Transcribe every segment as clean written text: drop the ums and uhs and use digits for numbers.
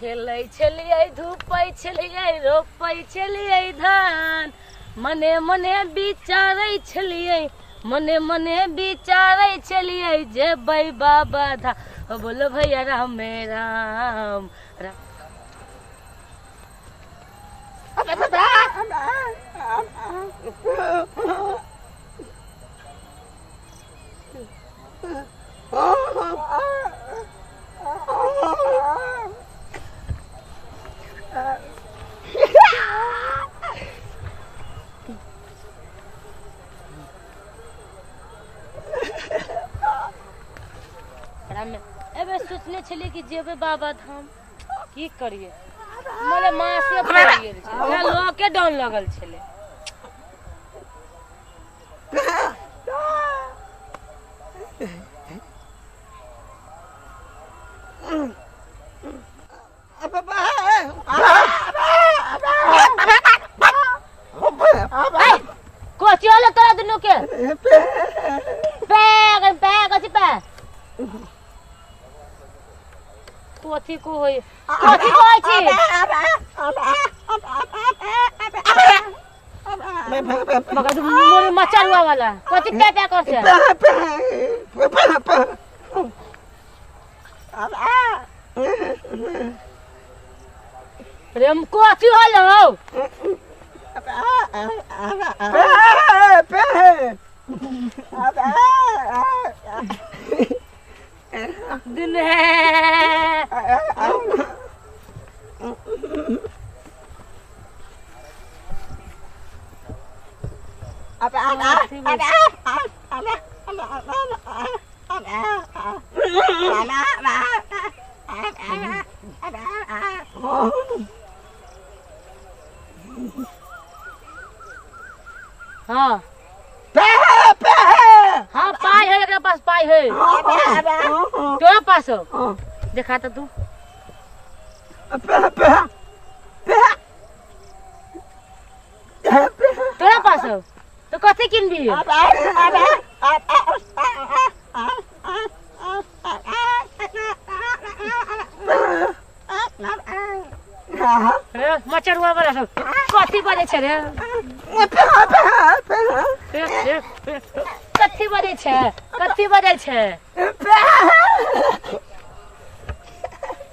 खेलै छलियै धूपै छलियै रोपै छलियै धान मने मने विचारै छलियै मने मने विचारै छलियै जेबै बाबा धाम हो बोलो भैया रामे राम राम। एबे सोचने छलियै कि जेबै बाबा धाम की करियै मने मासे पड़ि गेल छै ओकरा लॉकेडाउन लगल छलै। कथी होलो तोरा दुनू के? पे पे कथी पे कथी को होय कथी कहै छी? मगर मोरे मचरुआ वाला कथी पे पे करছে? रे हम कथी होलो? दिन है। हाँ हाँ पाई है एकरा पास पाई है तोरा पास हो देखा तो तू तोरा पास हो तो कथी किनबी? रे मचरुआ वाला सब कथी बजै छै रे? कथी बजै छै? कथी बजै छै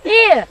ई?